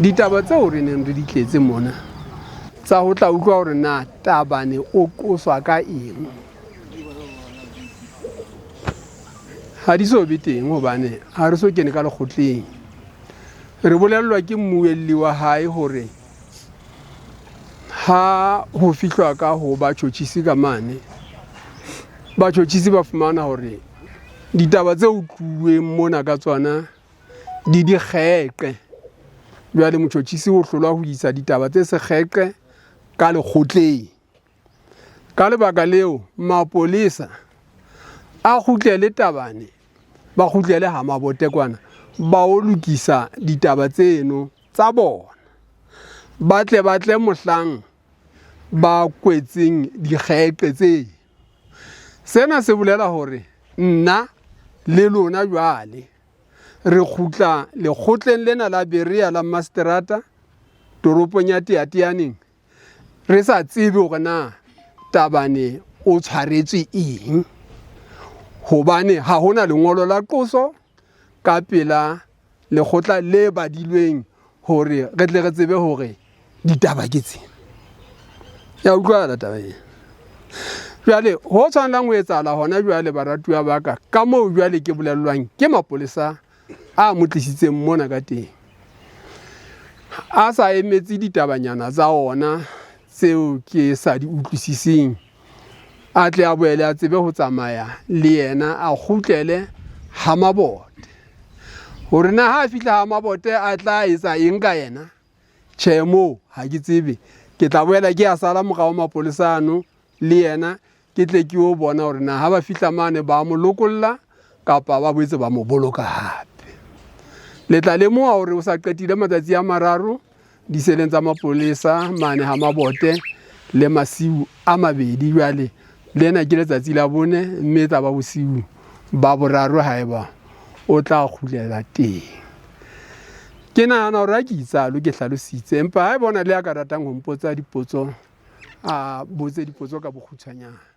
Ditaba tseo re neng re di tletse mona tsa ho tla utlwa hore na Tabane o qoswa ka eng ha di so be teng, hobane ha re so kene ka lekgotleng. Re bolellwa ke mmuelli wa hae hore ha ho fihlwa ka ho batjhotjhisi ka mane, batjhotjhisi ba fumana hore ditaba tse utluweng mona ka tsona di dikgeqe. Jwale motjhotjhisi o hlolwa ho isa ditaba tse sekgeqe ka lekgotleng. Ka lebaka leo, mapolesa a kgutlele Tabane, ba kgutlele ha Mabote kwana, ba o lokisa ditaba tseno tsa bona. Ba tle ba tle mohlang ba kwetseng dikgeqe tse. Sena se bolela hore nna le lona jwale re kgutla lekgotleng lena la Berea la Maseterata toropong ya Teateaneng re sa tsebe hore na Tabane o tshwaretswe eng, hobane ha hona lengolo la qoso ka pela lekgotla le badilweng hore re tle re tsebe hore ditaba ke tse. Ya utlwahala taba ena. Jwale ho tshwanelang ho etsahala hona jwale, baratuwa ba ka, ka moo jwale ke bolellwang ke mapolesa a mo tlisitseng mona ka teng. A sa emetse ditabanyana tsa ona tseo ke sa di utlwisiseng, a tle a boele a tsebe ho tsamaya le yena a kgutlele ha Mabote. Hore na ha a fihla ha Mabote a tla etsa eng ka yena, tjhe moo ha ke tsebe. Ke tla boela ke a sala morao mapolesa ano le yena ke tle ke yo bona hore na ha ba fihla mane ba mo lokolla kapa ba boetse ba mo boloka hape. Le tla lemoha hore o sa qetile matsatsi a mararo diseleng tsa mapolesa mane ha Mabote le masiu a mabedi. Jwale lena ke letsatsi la bone mme e tla ba bosiu ba boraro haeba o tla kgutlela teng. Ke nahana hore ha ke itsalo ke hlalositse, empa haeba o na le ya ka ratang ho mpotsa dipotso, a botse dipotso ka bokgutshwanyane.